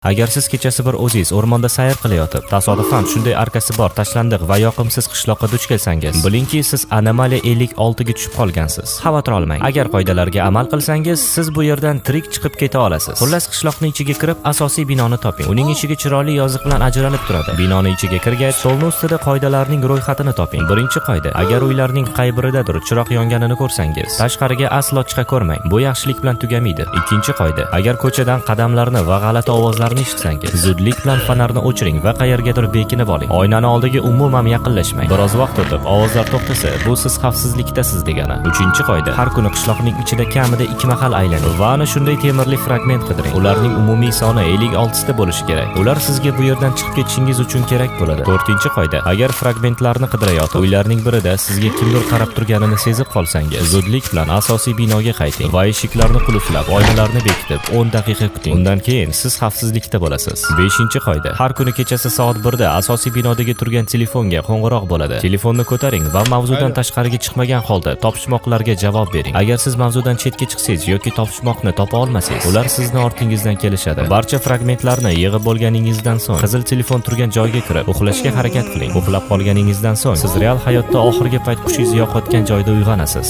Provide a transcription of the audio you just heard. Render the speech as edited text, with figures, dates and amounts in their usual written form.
Agar siz kechasi bir o'zingiz o'rmonda sayr qilayotib, tasodifan shunday arkasi bor tashlandiq va yoqimsiz qishloqqa duch kelsangiz, bilingki, siz anomaliya 56 ga tushib qolgansiz. Xavotir olmang. Agar qoidalarga amal qilsangiz, siz bu yerdan tirik chiqib keta olasiz. Xullas, qishloqning ichiga kirib, asosiy binoni toping. Uning eshigi chiroyli yoziq bilan ajralib turadi. Binoni ichiga kirgach, stolni ustida qoidalarning ro'yxatini toping. Birinchi qoida: agar uylarning qay biridadir chiroq yonganini ko'rsangiz, tashqariga aslo chiqa ko'rmang. Bu yaxshilik bilan tugamaydi. Ikkinchi qoida: agar ko'chadan qadamlarni va g'alati ovozlarni eshitsangiz, zudlik bilan fonarni o'chiring va qayergadir bekinib oling. Oynani oldiga umuman yaqinlashmang. Biroz vaqt o'tib, ovozlar to'xtasa, bu siz xavfsizlikdasiz degani. Uchinchi qoida: har kuni qishloqning ichida kamida ikki mahal aylaning va ana shunday temirli fragment qidiring. Ularning umumiy soni 56 ta bo'lishi kerak. Ular sizga bu yerdan chiqib ketishingiz uchun kerak bo'ladi. To'rtinchi qoida: agar fragmentlarni qidirayotib, uylarning birida sizga kimdir qarab turganini sezib qolsangiz, zudlik bilan asosiy binoga qayting va eshiklarni qulflab, oynalarni bekitib, 10 daqiqa kuting. Undan keyin siz xavfsizlikda bo'lasiz. Beshinchi qoida: har kuni kechasi soat 1 da asosiy binodagi turgan telefonga qo'ng'iroq bo'ladi. Telefonni ko'taring va mavzudan Alo. tashqariga chiqmagan holda topishmoqlarga javob bering. Agar siz mavzudan chetga chiqsangiz yoki topishmoqni topa olmasangiz, ular sizni ortingizdan kelishadi. Barcha fragmentlarni yig'ib bo'lganingizdan so'ng, qizil telefon turgan joyga kirib, uxlashga harakat qiling. Uxlab qolganingizdan so'ng, siz real hayotda oxirgi payt hushingizni yo'qotgan joyda uyg'onasiz.